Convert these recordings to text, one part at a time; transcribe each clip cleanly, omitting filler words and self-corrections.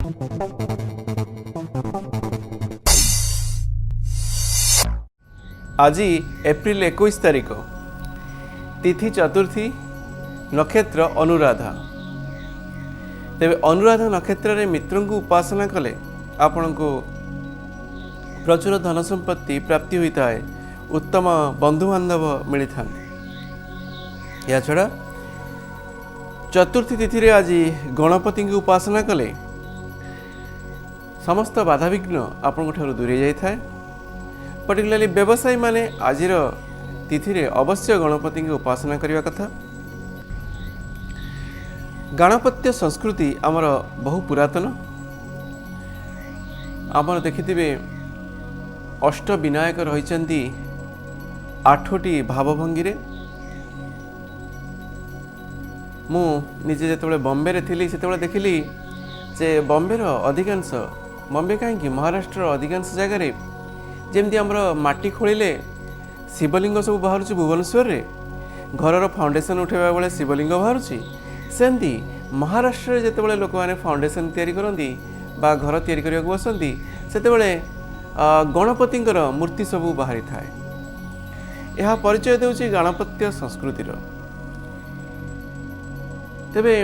ଆଜି ଏପ୍ରିଲ 21 ତାରିଖ, ତିଥି ଚତୁର୍ଥୀ, ନକ୍ଷତ୍ର ଅନୁରାଧା। ତେବେ ଅନୁରାଧା ନକ୍ଷତ୍ରରେ ମିତ୍ରଙ୍କୁ ଉପାସନା କଲେ ଆପଣଙ୍କୁ ପ୍ରଚୁର ଧନ ସମ୍ପତ୍ତି ପ୍ରାପ୍ତି ହୋଇଥାଏ, ଉତ୍ତମ ବନ୍ଧୁବାନ୍ଧବ ମିଳିଥାନ୍ତି। ଏହାଛଡ଼ା ଚତୁର୍ଥୀ ତିଥିରେ ଆଜି ଗଣପତିଙ୍କୁ ଉପାସନା କଲେ ସମସ୍ତ ବାଧାବିଘ୍ନ ଆପଣଙ୍କ ଠାରୁ ଦୂରେଇ ଯାଇଥାଏ। ପର୍ଟିକୁଲାରଲି ବ୍ୟବସାୟୀମାନେ ଆଜିର ତିଥିରେ ଅବଶ୍ୟ ଗଣପତିଙ୍କୁ ଉପାସନା କରିବା କଥା। ଗାଣପତ୍ୟ ସଂସ୍କୃତି ଆମର ବହୁ ପୁରାତନ। ଆପଣ ଦେଖିଥିବେ ଅଷ୍ଟବିନାୟକ ରହିଛନ୍ତି 8ଟି ଭାବଭଙ୍ଗୀରେ। ମୁଁ ନିଜେ ଯେତେବେଳେ ବମ୍ବେରେ ଥିଲି ସେତେବେଳେ ଦେଖିଲି ଯେ ବମ୍ବେର ଅଧିକାଂଶ, ବମ୍ବେ କାହିଁକି ମହାରାଷ୍ଟ୍ରର ଅଧିକାଂଶ ଜାଗାରେ ଯେମିତି ଆମର ମାଟି ଖୋଳିଲେ ଶିବଲିଙ୍ଗ ସବୁ ବାହାରୁଛି, ଭୁବନେଶ୍ୱରରେ ଘରର ଫାଉଣ୍ଡେସନ୍ ଉଠାଇବା ବେଳେ ଶିବଲିଙ୍ଗ ବାହାରୁଛି, ସେମିତି ମହାରାଷ୍ଟ୍ରରେ ଯେତେବେଳେ ଲୋକମାନେ ଫାଉଣ୍ଡେସନ୍ ତିଆରି କରନ୍ତି ବା ଘର ତିଆରି କରିବାକୁ ବସନ୍ତି ସେତେବେଳେ ଗଣପତିଙ୍କର ମୂର୍ତ୍ତି ସବୁ ବାହାରିଥାଏ। ଏହା ପରିଚୟ ଦେଉଛି ଗାଣପତ୍ୟ ସଂସ୍କୃତିର। ତେବେ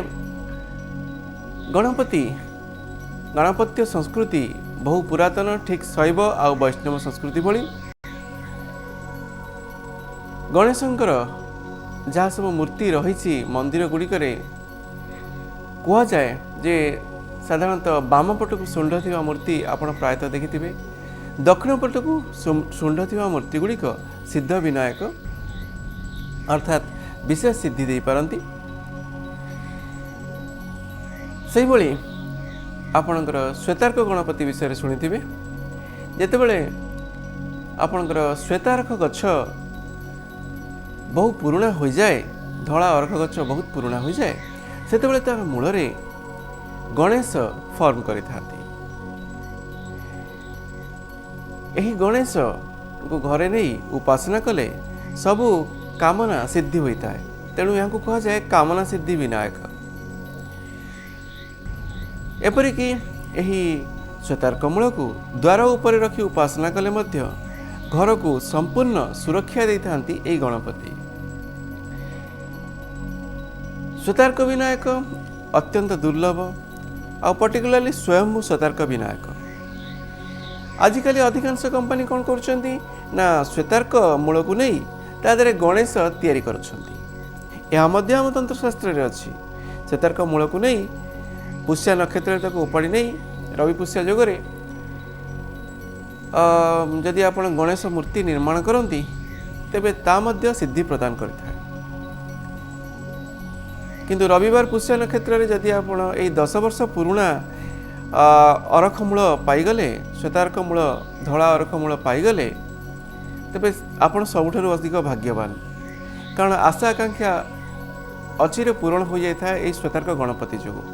ଗଣପତି ଗାଣପତ୍ୟ ସଂସ୍କୃତି ବହୁ ପୁରାତନ, ଠିକ୍ ଶୈବ ଆଉ ବୈଷ୍ଣବ ସଂସ୍କୃତି ଭଳି। ଗଣେଶଙ୍କର ଯାହା ସବୁ ମୂର୍ତ୍ତି ରହିଛି ମନ୍ଦିର ଗୁଡ଼ିକରେ, କୁହାଯାଏ ଯେ ସାଧାରଣତଃ ବାମ ପଟକୁ ଶୁଣ୍ଢ ଥିବା ମୂର୍ତ୍ତି ଆପଣ ପ୍ରାୟତଃ ଦେଖିଥିବେ, ଦକ୍ଷିଣ ପଟକୁ ଶୁଣ୍ଢ ଥିବା ମୂର୍ତ୍ତି ଗୁଡ଼ିକ ସିଦ୍ଧ ବିନାୟକ ଅର୍ଥାତ୍ ବିଶେଷ ସିଦ୍ଧି ଦେଇପାରନ୍ତି। ସେହିଭଳି ଆପଣଙ୍କର ଶ୍ୱେତାର୍କ ଗଣପତି ବିଷୟରେ ଶୁଣିଥିବେ। ଯେତେବେଳେ ଆପଣଙ୍କର ଶ୍ୱେତାର୍କ ଗଛ ବହୁ ପୁରୁଣା ହୋଇଯାଏ, ଧଳା ଅରଖ ଗଛ ବହୁତ ପୁରୁଣା ହୋଇଯାଏ, ସେତେବେଳେ ତାର ମୂଳରେ ଗଣେଶ ଫର୍ମ କରିଥାନ୍ତି। ଏହି ଗଣେଶଙ୍କୁ ଘରେ ନେଇ ଉପାସନା କଲେ ସବୁ କାମନା ସିଦ୍ଧି ହୋଇଥାଏ। ତେଣୁ ଏହାକୁ କୁହାଯାଏ କାମନା ସିଦ୍ଧି ବିନାୟକ। ଏପରିକି ଏହି ଶ୍ୱେତାର୍କ ମୂଳକୁ ଦ୍ୱାର ଉପରେ ରଖି ଉପାସନା କଲେ ମଧ୍ୟ ଘରକୁ ସମ୍ପୂର୍ଣ୍ଣ ସୁରକ୍ଷା ଦେଇଥାନ୍ତି ଏହି ଗଣପତି। ଶ୍ୱେତାର୍କ ବିନାୟକ ଅତ୍ୟନ୍ତ ଦୁର୍ଲଭ, ଆଉ ପର୍ଟିକୁଲାରଲି ସ୍ୱୟମ୍ଭୂ ଶ୍ୱେତାର୍କ ବିନାୟକ। ଆଜିକାଲି ଅଧିକାଂଶ କମ୍ପାନୀ କ'ଣ କରୁଛନ୍ତି ନା ଶ୍ୱେତାର୍କ ମୂଳକୁ ନେଇ ତା ଦେହରେ ଗଣେଶ ତିଆରି କରୁଛନ୍ତି। ଏହା ମଧ୍ୟ ଆମ ତନ୍ତ୍ରଶାସ୍ତ୍ରରେ ଅଛି। ଶ୍ୱେତାର୍କ ମୂଳକୁ ନେଇ ପୁଷ୍ୟା ନକ୍ଷତ୍ରରେ ତାକୁ ଉପାଡ଼ି ନେଇ ରବି ପୁଷ୍ୟା ଯୋଗରେ ଯଦି ଆପଣ ଗଣେଶ ମୂର୍ତ୍ତି ନିର୍ମାଣ କରନ୍ତି ତେବେ ତା ମଧ୍ୟ ସିଦ୍ଧି ପ୍ରଦାନ କରିଥାଏ। କିନ୍ତୁ ରବିବାର ପୁଷ୍ୟା ନକ୍ଷତ୍ରରେ ଯଦି ଆପଣ ଏଇ 10 ବର୍ଷ ପୁରୁଣା ଅରଖ ମୂଳ ପାଇଗଲେ, ଶ୍ୱେତାର୍କ ମୂଳ, ଧଳା ଅରଖ ମୂଳ ପାଇଗଲେ, ତେବେ ଆପଣ ସବୁଠାରୁ ଅଧିକ ଭାଗ୍ୟବାନ। କାରଣ ଆଶା ଆକାଂକ୍ଷା ଅଚିରେ ପୂରଣ ହୋଇଯାଇଥାଏ ଏଇ ଶ୍ୱେତାର୍କ ଗଣପତି ଯୋଗୁଁ।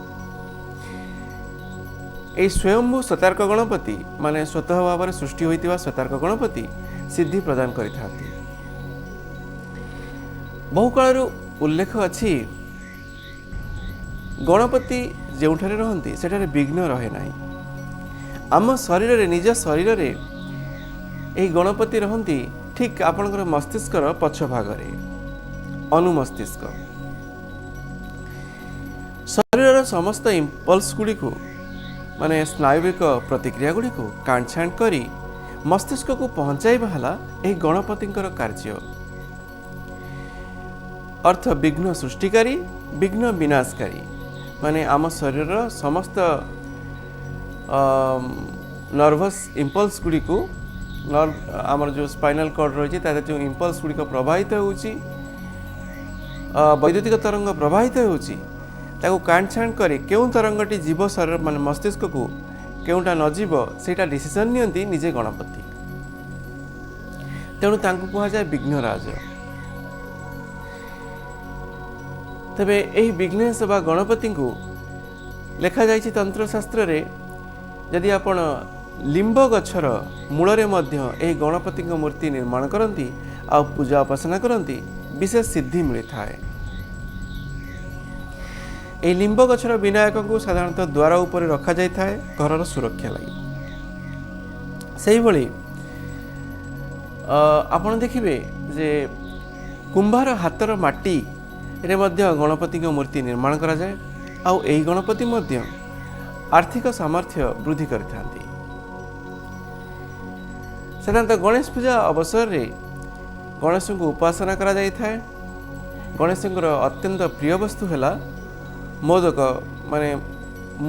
ଏହି ସ୍ୱୟମ୍ଭୂ ଶ୍ୱେତାର୍କ ଗଣପତି ମାନେ ସ୍ୱତଃ ଭାବରେ ସୃଷ୍ଟି ହୋଇଥିବା ଶ୍ୱେତାର୍କ ଗଣପତି ସିଦ୍ଧି ପ୍ରଦାନ କରିଥାନ୍ତି। ବହୁ କାଳରୁ ଉଲ୍ଲେଖ ଅଛି ଗଣପତି ଯେଉଁଠାରେ ରହନ୍ତି ସେଠାରେ ବିଘ୍ନ ରହେ ନାହିଁ। ଆମ ଶରୀରରେ, ନିଜ ଶରୀରରେ ଏହି ଗଣପତି ରହନ୍ତି ଠିକ୍ ଆପଣଙ୍କର ମସ୍ତିଷ୍କର ପଛ ଭାଗରେ, ଅନୁମସ୍ତିଷ୍କ। ଶରୀରର ସମସ୍ତ ଇମ୍ପଲ୍ସ ଗୁଡ଼ିକୁ ମାନେ ସ୍ନାୟୁବିକ ପ୍ରତିକ୍ରିୟା ଗୁଡ଼ିକୁ କାଣ୍ଟଛାଣ୍ଟ କରି ମସ୍ତିଷ୍କକୁ ପହଞ୍ଚାଇବା ହେଲା ଏହି ଗଣପତିଙ୍କର କାର୍ଯ୍ୟ। ଅର୍ଥ ବିଘ୍ନ ସୃଷ୍ଟିକାରୀ, ବିଘ୍ନ ବିନାଶକାରୀ, ମାନେ ଆମ ଶରୀରର ସମସ୍ତ ନର୍ଭସ୍ ଇମ୍ପଲ୍ସ ଗୁଡ଼ିକୁ, ନର୍ଭ ଆମର ଯେଉଁ ସ୍ପାଇନାଲ୍ କର୍ଡ଼ ରହିଛି ତା ଦେହରେ ଯେଉଁ ଇମ୍ପଲ୍ସ ଗୁଡ଼ିକ ପ୍ରବାହିତ ହେଉଛି, ବୈଦ୍ୟୁତିକ ତରଙ୍ଗ ପ୍ରବାହିତ ହେଉଛି, ତାକୁ କାଣ୍ଟଛାଣ୍ଟ କରି କେଉଁ ତରଙ୍ଗଟି ଯିବ ଶରୀର ମାନେ ମସ୍ତିଷ୍କକୁ, କେଉଁଟା ନ ଯିବ ସେଇଟା ଡିସିସନ୍ ନିଅନ୍ତି ନିଜେ ଗଣପତି। ତେଣୁ ତାଙ୍କୁ କୁହାଯାଏ ବିଘ୍ନରାଜ। ତେବେ ଏହି ବିଘ୍ନେଶ ବା ଗଣପତିଙ୍କୁ ଲେଖାଯାଇଛି ତନ୍ତ୍ରଶାସ୍ତ୍ରରେ, ଯଦି ଆପଣ ଲିମ୍ବ ଗଛର ମୂଳରେ ମଧ୍ୟ ଏହି ଗଣପତିଙ୍କ ମୂର୍ତ୍ତି ନିର୍ମାଣ କରନ୍ତି ଆଉ ପୂଜା ଉପାସନା କରନ୍ତି, ବିଶେଷ ସିଦ୍ଧି ମିଳିଥାଏ। ଏହି ଲିମ୍ବ ଗଛର ବିନାୟକଙ୍କୁ ସାଧାରଣତଃ ଦ୍ୱାର ଉପରେ ରଖାଯାଇଥାଏ ଘରର ସୁରକ୍ଷା ଲାଗି। ସେଇଭଳି ଆପଣ ଦେଖିବେ ଯେ କୁମ୍ଭାର ହାତର ମାଟିରେ ମଧ୍ୟ ଗଣପତିଙ୍କ ମୂର୍ତ୍ତି ନିର୍ମାଣ କରାଯାଏ, ଆଉ ଏହି ଗଣପତି ମଧ୍ୟ ଆର୍ଥିକ ସାମର୍ଥ୍ୟ ବୃଦ୍ଧି କରିଥାନ୍ତି। ସାଧାରଣତଃ ଗଣେଶ ପୂଜା ଅବସରରେ ଗଣେଶଙ୍କୁ ଉପାସନା କରାଯାଇଥାଏ। ଗଣେଶଙ୍କର ଅତ୍ୟନ୍ତ ପ୍ରିୟ ବସ୍ତୁ ହେଲା ମୋଦକ, ମାନେ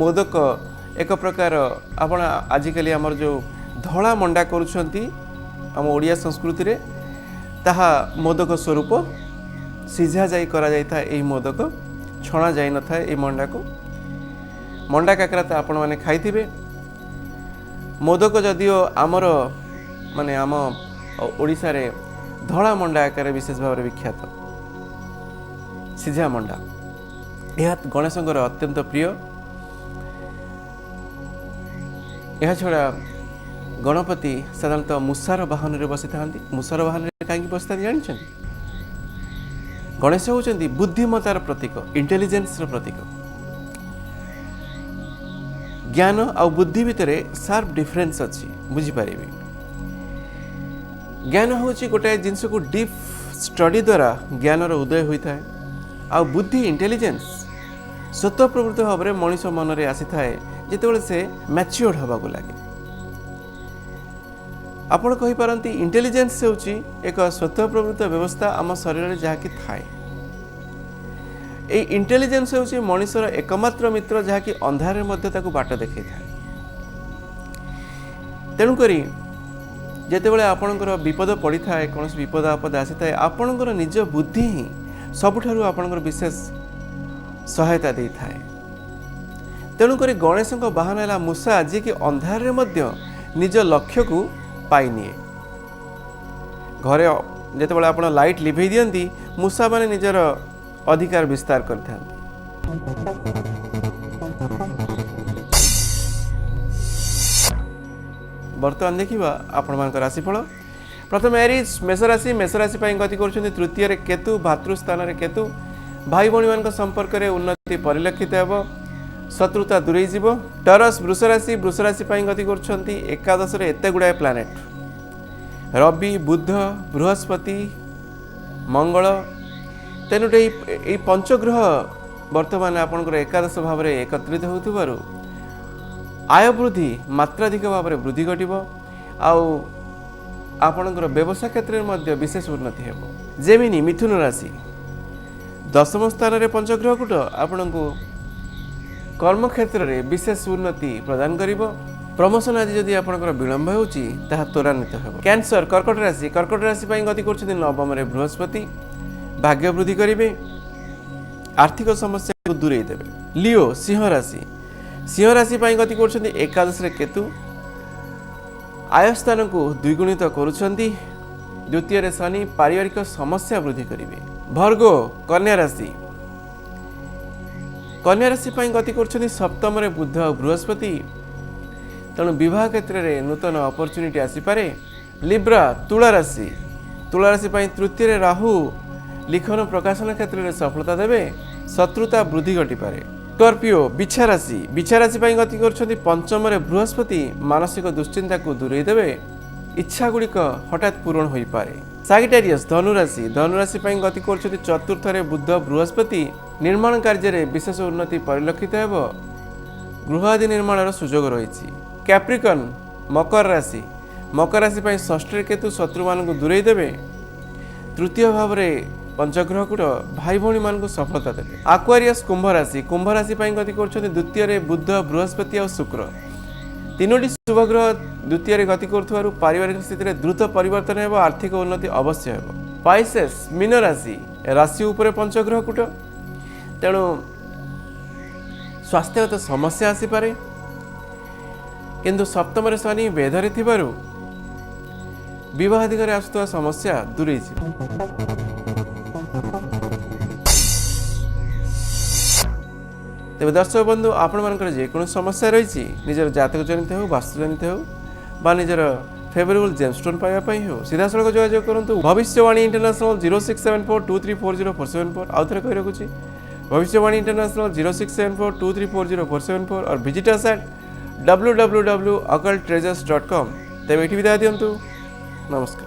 ମୋଦକ ଏକ ପ୍ରକାର ଆପଣ ଆଜିକାଲି ଆମର ଯେଉଁ ଧଳା ମଣ୍ଡା କରୁଛନ୍ତି ଆମ ଓଡ଼ିଆ ସଂସ୍କୃତିରେ, ତାହା ମୋଦକ ସ୍ୱରୂପ ସିଝା ଯାଇ କରାଯାଇଥାଏ। ଏହି ମୋଦକ ଛଣା ଯାଇନଥାଏ। ଏହି ମଣ୍ଡାକୁ ମଣ୍ଡା କାକରା ତ ଆପଣମାନେ ଖାଇଥିବେ। ମୋଦକ ଯଦିଓ ଆମର ମାନେ ଆମ ଓଡ଼ିଶାରେ ଧଳା ମଣ୍ଡା ଆକାରରେ ବିଶେଷ ଭାବରେ ବିଖ୍ୟାତ, ସିଝା ମଣ୍ଡା, ଏହା ଗଣେଶଙ୍କର ଅତ୍ୟନ୍ତ ପ୍ରିୟ। ଏହାଛଡ଼ା ଗଣପତି ସାଧାରଣତଃ ମୂଷାର ବାହନରେ ବସିଥାନ୍ତି। ମୂଷାର ବାହନରେ କାହିଁକି ବସିଥାନ୍ତି ଜାଣିଛନ୍ତି? ଗଣେଶ ହେଉଛନ୍ତି ବୁଦ୍ଧିମତାର ପ୍ରତୀକ, ଇଣ୍ଟେଲିଜେନ୍ସର ପ୍ରତୀକ। ଜ୍ଞାନ ଆଉ ବୁଦ୍ଧି ଭିତରେ ସାର୍ପ ଡିଫରେନ୍ସ ଅଛି, ବୁଝିପାରିବେ। ଜ୍ଞାନ ହେଉଛି ଗୋଟାଏ ଜିନିଷକୁ ଡିପ୍ ଷ୍ଟଡି ଦ୍ୱାରା ଜ୍ଞାନର ଉଦୟ ହୋଇଥାଏ, ଆଉ ବୁଦ୍ଧି ଇଣ୍ଟେଲିଜେନ୍ସ ସ୍ୱତଃପ୍ରବୃତ୍ତ ଭାବରେ ମଣିଷ ମନରେ ଆସିଥାଏ ଯେତେବେଳେ ସେ ମ୍ୟାଚିଓର୍ଡ ହେବାକୁ ଲାଗେ। ଆପଣ କହିପାରନ୍ତି ଇଣ୍ଟେଲିଜେନ୍ସ ହେଉଛି ଏକ ସ୍ୱତଃପ୍ରବୃତ୍ତ ବ୍ୟବସ୍ଥା ଆମ ଶରୀରରେ ଯାହାକି ଥାଏ। ଏଇ ଇଣ୍ଟେଲିଜେନ୍ସ ହେଉଛି ମଣିଷର ଏକମାତ୍ର ମିତ୍ର ଯାହାକି ଅନ୍ଧାରରେ ମଧ୍ୟ ତାକୁ ବାଟ ଦେଖାଇଥାଏ। ତେଣୁକରି ଯେତେବେଳେ ଆପଣଙ୍କର ବିପଦ ପଡ଼ିଥାଏ, କୌଣସି ବିପଦ ଆପଦ ଆସିଥାଏ, ଆପଣଙ୍କର ନିଜ ବୁଦ୍ଧି ହିଁ ସବୁଠାରୁ ଆପଣଙ୍କର ବିଶେଷ ସହାୟତା ଦେଇଥାଏ। ତେଣୁକରି ଗଣେଶଙ୍କ ବାହନ ହେଲା ମୂଷା, ଯିଏକି ଅନ୍ଧାରରେ ମଧ୍ୟ ନିଜ ଲକ୍ଷ୍ୟକୁ ପାଇନିଏ। ଘରେ ଯେତେବେଳେ ଆପଣ ଲାଇଟ୍ ଲିଭେଇ ଦିଅନ୍ତି, ମୂଷାମାନେ ନିଜର ଅଧିକାର ବିସ୍ତାର କରିଥାନ୍ତି। ବର୍ତ୍ତମାନ ଦେଖିବା ଆପଣମାନଙ୍କ ରାଶିଫଳ। ପ୍ରଥମେ ଏରିଜ୍ ମେଷ ରାଶି। ମେଷ ରାଶି ପାଇଁ ଗତି କରୁଛନ୍ତି ତୃତୀୟରେ କେତୁ, ଭାତୃସ୍ଥାନରେ କେତୁ। ଭାଇ ଭଉଣୀମାନଙ୍କ ସମ୍ପର୍କରେ ଉନ୍ନତି ପରିଲକ୍ଷିତ ହେବ, ଶତ୍ରୁତା ଦୂରେଇ ଯିବ। ଟରସ୍ ବୃଷ ରାଶି। ବୃଷ ରାଶି ପାଇଁ ଗତି କରୁଛନ୍ତି ଏକାଦଶରେ ଏତେ ଗୁଡ଼ାଏ ପ୍ଲାନେଟ୍, ରବି, ବୁଧ, ବୃହସ୍ପତି, ମଙ୍ଗଳ। ତେଣୁ ଏଇ ପଞ୍ଚଗ୍ରହ ବର୍ତ୍ତମାନ ଆପଣଙ୍କର ଏକାଦଶ ଭାବରେ ଏକତ୍ରିତ ହେଉଥିବାରୁ ଆୟ ବୃଦ୍ଧି ମାତ୍ରାଧିକ ଭାବରେ ବୃଦ୍ଧି ଘଟିବ, ଆଉ ଆପଣଙ୍କର ବ୍ୟବସାୟ କ୍ଷେତ୍ରରେ ମଧ୍ୟ ବିଶେଷ ଉନ୍ନତି ହେବ। ଜେମିନି ମିଥୁନ ରାଶି, ଦଶମ ସ୍ଥାନରେ ପଞ୍ଚଗ୍ରହକୂଟ ଆପଣଙ୍କୁ କର୍ମକ୍ଷେତ୍ରରେ ବିଶେଷ ଉନ୍ନତି ପ୍ରଦାନ କରିବ। ପ୍ରମୋସନ୍ ଆଜି ଯଦି ଆପଣଙ୍କର ବିଳମ୍ବ ହେଉଛି ତାହା ତ୍ୱରାନ୍ୱିତ ହେବ। କ୍ୟାନ୍ସର କର୍କଟ ରାଶି। କର୍କଟ ରାଶି ପାଇଁ ଗତି କରୁଛନ୍ତି ନବମରେ ବୃହସ୍ପତି, ଭାଗ୍ୟ ବୃଦ୍ଧି କରିବେ, ଆର୍ଥିକ ସମସ୍ୟାକୁ ଦୂରେଇ ଦେବେ। ଲିଓ ସିଂହ ରାଶି। ସିଂହ ରାଶି ପାଇଁ ଗତି କରୁଛନ୍ତି ଏକାଦଶରେ କେତୁ, ଆୟ ସ୍ଥାନକୁ ଦ୍ୱିଗୁଣିତ କରୁଛନ୍ତି। ଦ୍ୱିତୀୟରେ ଶନି, ପାରିବାରିକ ସମସ୍ୟା ବୃଦ୍ଧି କରିବେ। ଭର୍ଗୋ କନ୍ୟା ରାଶି। କନ୍ୟା ରାଶି ପାଇଁ ଗତି କରୁଛନ୍ତି ସପ୍ତମରେ ବୁଧ ଆଉ ବୃହସ୍ପତି, ତେଣୁ ବିବାହ କ୍ଷେତ୍ରରେ ନୂତନ ଅପରଚ୍ୟୁନିଟି ଆସିପାରେ। ଲିବ୍ରା ତୁଳା ରାଶି। ତୁଳା ରାଶି ପାଇଁ ତୃତୀୟରେ ରାହୁ, ଲିଖନ ପ୍ରକାଶନ କ୍ଷେତ୍ରରେ ସଫଳତା ଦେବେ, ଶତ୍ରୁତା ବୃଦ୍ଧି ଘଟିପାରେ। ସ୍କର୍ପିଓ ବିଛା ରାଶି। ବିଛା ରାଶି ପାଇଁ ଗତି କରୁଛନ୍ତି ପଞ୍ଚମରେ ବୃହସ୍ପତି, ମାନସିକ ଦୁଶ୍ଚିନ୍ତାକୁ ଦୂରେଇ ଦେବେ, ଇଚ୍ଛା ଗୁଡ଼ିକ ହଠାତ୍ ପୂରଣ ହୋଇପାରେ। ସାଗିଟାରିୟସ୍ ଧନୁରାଶି। ଧନୁରାଶି ପାଇଁ ଗତି କରୁଛନ୍ତି ଚତୁର୍ଥରେ ବୁଧ ବୃହସ୍ପତି, ନିର୍ମାଣ କାର୍ଯ୍ୟରେ ବିଶେଷ ଉନ୍ନତି ପରିଲକ୍ଷିତ ହେବ, ଗୃହ ଆଦି ନିର୍ମାଣର ସୁଯୋଗ ରହିଛି। କ୍ୟାପ୍ରିକନ୍ ମକର ରାଶି। ମକର ରାଶି ପାଇଁ ଷଷ୍ଠରେ କେତୁ, ଶତ୍ରୁମାନଙ୍କୁ ଦୂରେଇ ଦେବେ। ତୃତୀୟ ଭାବରେ ପଞ୍ଚଗ୍ରହକୂଟ ଭାଇ ଭଉଣୀମାନଙ୍କୁ ସଫଳତା ଦେବେ। ଆକ୍ୱାରିୟସ୍ କୁମ୍ଭ ରାଶି। କୁମ୍ଭ ରାଶି ପାଇଁ ଗତି କରୁଛନ୍ତି ଦ୍ୱିତୀୟରେ ବୁଧ ବୃହସ୍ପତି ଆଉ ଶୁକ୍ର, ତିନୋଟି ଶୁଭଗ୍ରହ ଦ୍ୱିତୀୟରେ ଗତି କରୁଥିବାରୁ ପାରିବାରିକ ସ୍ଥିତିରେ ଦ୍ରୁତ ପରିବର୍ତ୍ତନ ହେବ, ଆର୍ଥିକ ଉନ୍ନତି ଅବଶ୍ୟ ହେବ। ପାଇସେସ୍ ମୀନ ରାଶି। ରାଶି ଉପରେ ପଞ୍ଚଗ୍ରହକୂଟ, ତେଣୁ ସ୍ୱାସ୍ଥ୍ୟଗତ ସମସ୍ୟା ଆସିପାରେ, କିନ୍ତୁ ସପ୍ତମରେ ଶନି ବେଧରେ ଥିବାରୁ ବିବାହ ଦିଗରେ ଆସୁଥିବା ସମସ୍ୟା ଦୂରେଇ ଯିବ। ତେବେ ଦର୍ଶକ ବନ୍ଧୁ, ଆପଣମାନଙ୍କର ଯେକୌଣସି ସମସ୍ୟା ରହିଛି, ନିଜର ଜାତକ ଜନିତ ହେଉ, ବାସ୍ତୁଜନିତ ହେଉ ବା ନିଜର ଫେଭରେବଲ୍ ଜେମଷ୍ଟୋନ୍ ପାଇବା ପାଇଁ ହେଉ, ସିଧାସଳଖ ଯୋଗାଯୋଗ କରନ୍ତୁ। ଭବିଷ୍ୟବାଣୀ ଇଣ୍ଟରନ୍ୟାସନାଲ 0674 2340474। ଆଉ ଥରେ କହି ରଖୁଛି, Bhavishyavani International 06742340474 or visit us at www.occulttreasures.com। ତେବେ ଏଠି ବିଦାୟ ଦିଅନ୍ତୁ, ନମସ୍କାର।